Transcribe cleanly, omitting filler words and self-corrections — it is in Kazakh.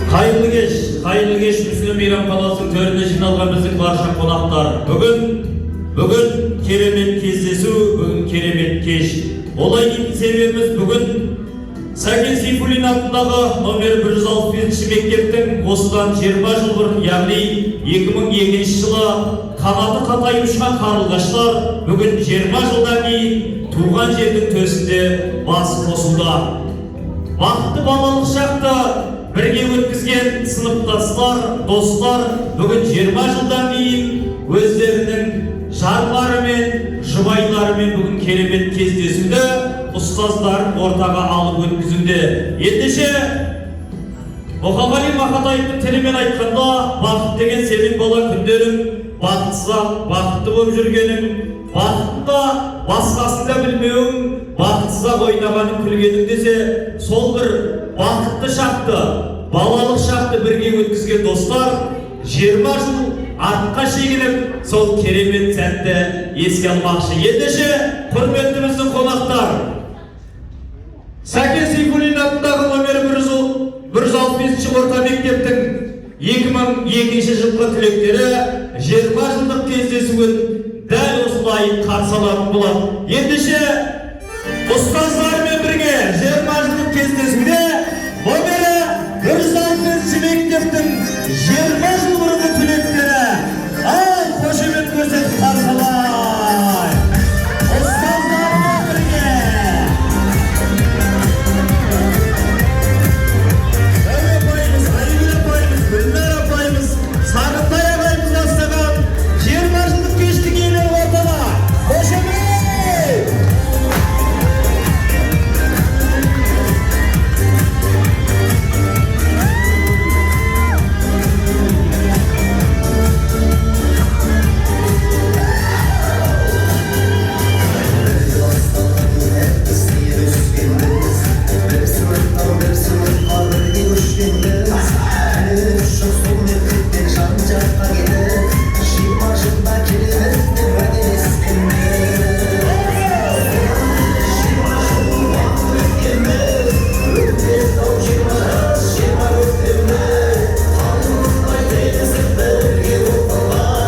Қайырлы кеш, қайырлы кеш, Мүсілім мейрамханасының төрінде жиналған біздің барша қонақтар. Бүгін керемет кездесу, бүгін керемет кеш. Олай дейтін себебіміз, бүгін Сәкен Сейфуллин атындағы номер 165 мектептің осыдан 20 жыл бұрын, яғни 2002 жылы қанаты қатайып ұшқан қарлығаштар бүгін 20 жылдан кейін туған жердің төсінде бас қосуда. Бақытты балалық шақты бірге өткізген сыныптастар, достар бүгін 20 жылдан кейін өздерінің жарларымен, жұбайларымен бүгін керемет кездесуді ұстаздарын ортаға алып өткізуде. Ендеше, Мұқағали Мақатаевтың тілімен айтқанда, бақыт деген сенің бала күндерің, бақытсыз бақытты болып жүргенің, бақытты да, басқасын да білмеуің, бақытсыз ақ ойнағаның, күлгенің десе, сол бір бақытты шақты, балалық шақты бірге өткізген достар 20 жыл артқа шегініп, сол керемет сәтті еске алмақшы. Ендеше, құрметті біздің қонақтар, Сәкен Сейфуллин атындағы номері 165 орта мектептің 2002 жылғы түлектері 20 жылдық кездесуін дәл осылай қарсы алатын болады. Ендеше, ұстаздарымен бірге 20 жылдық кездесуде.